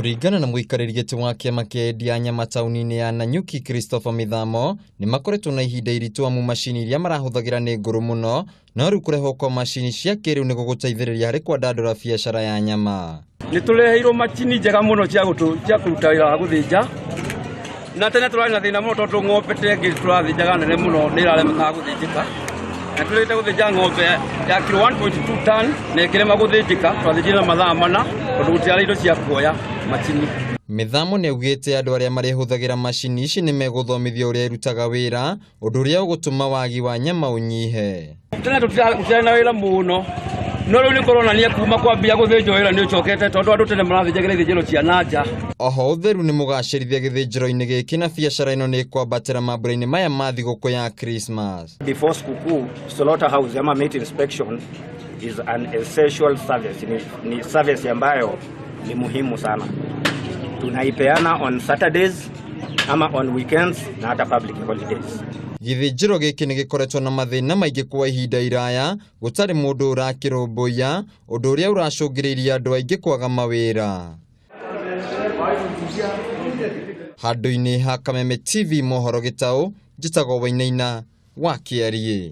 Kũringana na mũikarĩri gĩtĩ wa kĩama kĩa endia a nyama taũni-inĩ ya Nanyuki Christopher Mithamo, nĩ makoretwo na ihinda iritũ amu macini iria marahũthagĩra nĩ ngũrũ mũno, no rĩu kũrehwo kwa macini cia kĩrĩu nĩ gũgũteithĩrĩria harĩ kwandandũra biacara ya nyama. Nĩ tũreheirwo macini njega mũno cia kũruta wĩra wa gũthĩnja, na tene tũrarĩ na thĩna mũno tondũ ng'ombe ta ĩngĩ tũrathĩnjaga nene mũno nĩ ĩraremekaga gũthĩnjĩka, na tũrĩte gũthĩnja ng'ombe ya kilo 1.2 ton na ĩkĩrema gũthĩnjĩka, twathĩnjire na mathaa 4 tondũ gũtiarĩ indo cia kuoya macini. Mithamo nĩ augĩte andũ arĩa marĩhũthagĩra macini ici nĩ megũthomithio ũrĩa irutaga wĩra, ũndũ ũrĩa ũgũtũma wagi wa nyama ũnyihe. Tene tũtiarĩ na wĩra mũno, no rĩu nĩ kũronania kuma kwambia gũthĩnjwo wĩra nĩ ũcokete tondũ andũ tene marathĩnjagĩra ithĩnjĩro cia na nja. Oho ũtheru nĩ mũgacĩrithia gĩthĩnjĩro-inĩ gĩkĩ na biacara ĩno nĩ ĩkwambatĩra mambura-inĩ maya ma thigũkũ ya Christmas. Before sikukuu, slaughterhouse ama meat inspection is an essential service. Ni service ambayo ni muhimu sana. Tunaipeana on Saturdays ama on weekends na hata public holidays. Gĩthĩnjĩro gĩkĩ nĩ gĩkoretwo na mathĩna maingĩ kwa ihinda iraya, gũtarĩ mũndũ ũrakĩrũmbũiya, ũndũ ũrĩa ũracũngĩrĩirie andũ aingĩ kwaga mawĩra. Handũ-inĩ ha Kameme TV mohoro gĩtaũ, njĩtagwo Wainaina wa Kĩariĩ.